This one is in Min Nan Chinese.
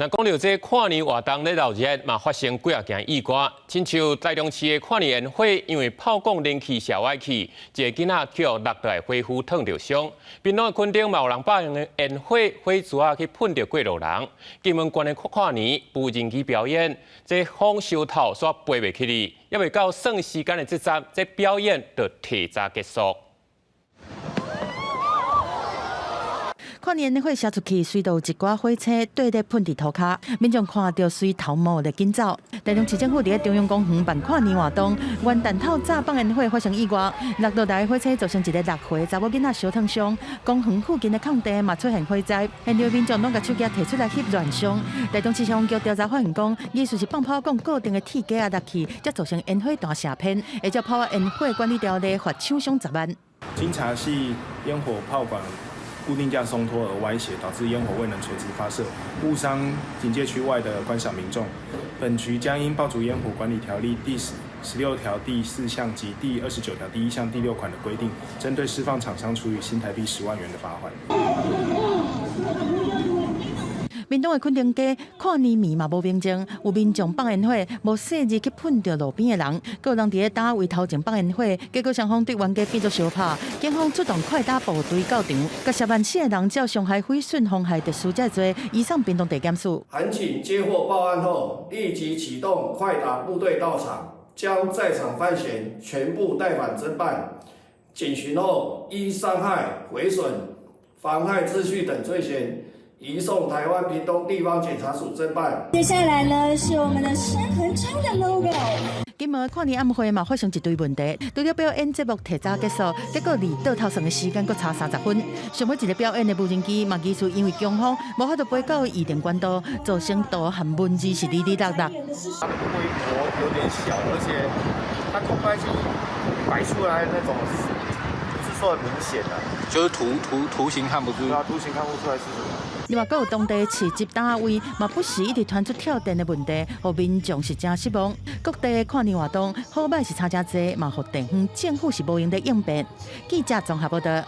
若講著這跨年活動咧，鬧熱嘛發生幾仔件意外，親像台中市的跨年煙火，因為炮管連氣射歪去，一个囡仔予落落來火釜燙著傷。屏東的墾丁嘛有人放煙火火珠仔去噴著過路人。金門縣的跨年無人機表演，這風燒透煞飛袂起去，猶未到算時間的這站，這表演就提早結束。跨年煙火射出去，隨著一寡火星綴咧噴佇塗跤，民眾看著隨頭毛咧緊走。台中市政府佇咧中央公園辦跨年活動，元旦透早放煙火發生意外，落落來火星造成一个六歲查某囡仔燒燙傷，公園附近的空地嘛出現火災，現場民眾攏共手機提出來翕亂相。台中市消防局調查發現講，疑似是放炮管固定的鐵架仔落去，才造成煙火彈射偏，會照炮仔煙火管理條例罰廠商10萬。經查係煙火炮管固定架鬆脫而歪斜，導致煙火未能垂直發射，誤傷警戒區外的觀賞民眾。本局將依爆竹煙火管理條例第16條第四項及第29條第一項第六款的規定，針對施放廠商處以新台幣10萬元的罰款。屏東的墾丁街跨年暝嘛無平靜，有民眾放煙火，無細膩去噴著路邊的人，閣有人佇咧單位頭前放煙火，結果雙方對冤家變做相拍，警方出動快打部隊到場，共涉案四个人照傷害毀損、妨害秩序這罪，移送屏東地檢署。函警接獲報案後，立即啟動快打部隊到場，將在場犯嫌全部帶返偵辦。檢詢後，依傷害、毀損、妨害秩序等罪嫌，移送台灣屏東地方檢察署偵辦。接下來呢，是我們的深恆昌的 logo。金門跨年晚會嘛發生一堆問題，除了表演節目提早結束，結果離倒頭算的時間閣差30分。上尾一个表演的無人機嘛，疑似因為強風無法度飛到預定管道，造成圖和文字是離離落落。它的規模有點小，而且它空拍機擺出來那種不是說很明顯的，就是圖形看不出，對啊，圖形看不出來是什麼。另外，閣有當地市集單位嘛，不時一直傳出跳電的問題，予民眾是誠失望。各地的跨年活動好䆀是差誠濟，嘛予地方政府是無閒咧應變。記者綜合報道。